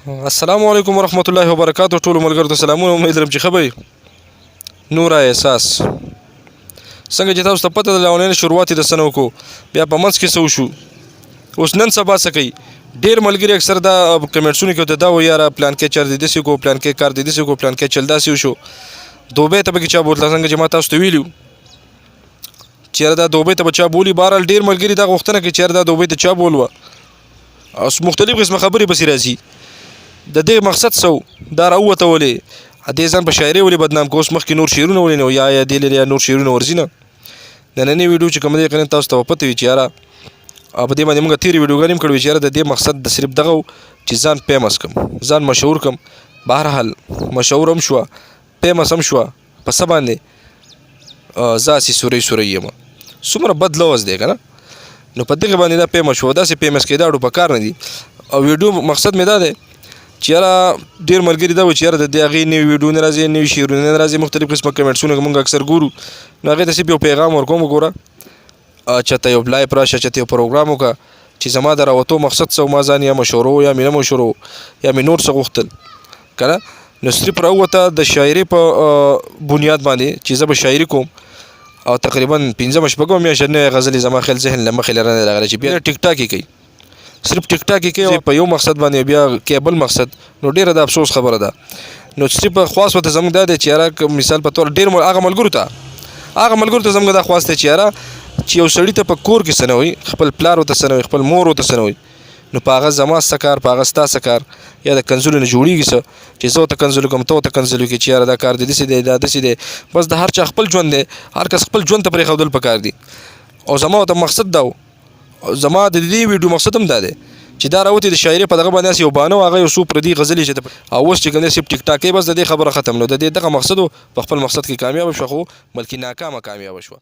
السلام علیکم ورحمت الله وبرکاتو. ټول ملګرو ته سلامونه. امید لرم چې ښه به یئ. نورا احساس، څنګه چې تاسو ته پته ده، له شروعات د سنو کو بیا په منځ کې څه وشو، اوس نن سبا څه کوي. ډیر ملګري اکثر دا کمنټسونه کې ته دا و یاره پلان کې چر دې دسی کو، پلان کې کار دې دسی کو، پلان کې چل داسې وشو، دوبه ته به چا بوتله. څنګه چې ما تاسو ته ویلو چیرې دا دوبه ته بچا بولی. بهرحال ډیر ملګري دا غوښتنه کوي چیرې دا دوبه ته چا بولوه. اوس مختلف قسم خبرې پسې راځي. د دې مقصد څه دا راووته؟ ولې دې ځان په شاعرۍ ولې بدنام کو؟ اوس مخکې نور شعرونه ولې نه یا یا دې لري یا نور شعرونه ورځي نه. د نننۍ ویډیو چې کوم دی، یقینا تاسو ته پته وي چې یاره په دې باندې موږ تېرې ویډیوګانې هم کړې چې یاره د دې مقصد د صرف دغه چې ځان فیمس کم، ځان مشهور کم. بهرحال مشهور هم شوه، فیمس هم شوه. په څه باندې؟ زه هسې سورۍ سورۍ یم. څومره بد لوز دی که نه؟ نو په دغه باندې دا فیمس شو. داسې فیمس کېدا اډو په کار نه دي. او ویډیو مقصد مې دا دی چې یاره ډېر ملګري دا وایي چې یاره د دې هغې نوې ویډیو نه راځي، نوي شعرونه نه راځي. مختلف قسمه کمنټسونه موږ اکثر ګورو. نو هغې ته صرف یو پیغام ورکوم، وګوره چاته یو لایف راشه، چاته یو پروګرام وکړه چې زما د راوتو مقصد څه، ما ځان یا مشورو یا مې نه مشورو یا مې نور څه غوښتل که نه. نو صرف راووته د شاعري په بنیاد باندې چې زه به شاعري کوم او تقریبا پنځمه شپږمه میاشت نوې غزلې زما خیال ذهن له مخې لره نه راغلی چې بیا ټیک ټاک یې کوي، صرف ټیک ټاک یې کوي په یو مقصد باندې، بیا کې بل مقصد. نو ډېره د افسوس خبره ده. نو صرف خواست ورته زموږ دا دی چې یاره مثال په تور ډېر هغه ملګرو ته زموږ دا خواست دی چې یاره چې یو سړي ته په کور کې څه نه وي، خپل پلار ورته څه نه وي، خپل مور ورته څه نه وي، نو په هغه زما څه کار، په هغه ستا څه کار؟ یا د کنځلو نه جوړیږي څه چې زه ورته کنځلو کوم، ته ورته کنځلو کې چې یاره دا کار دې داسې دی، دا داسې دی. بس د هر چا خپل ژوند دی، هر کس خپل ژوند ته پرېښودل پکار دي. او زما ورته مقصد دا و، زما د دې ویډیو مقصد هم دا دی چې دا راوتی د شاعري په دغه باندې یو بانه هغه یو څو پردي غزلې چې او اوس چې کوم دی صرف ټیک ټاک. بس د دې خبره ختم. نو د دې دغه مقصد په خپل مقصد کې کامیاب شو، خو بلکې ناکامه کامیاب شو.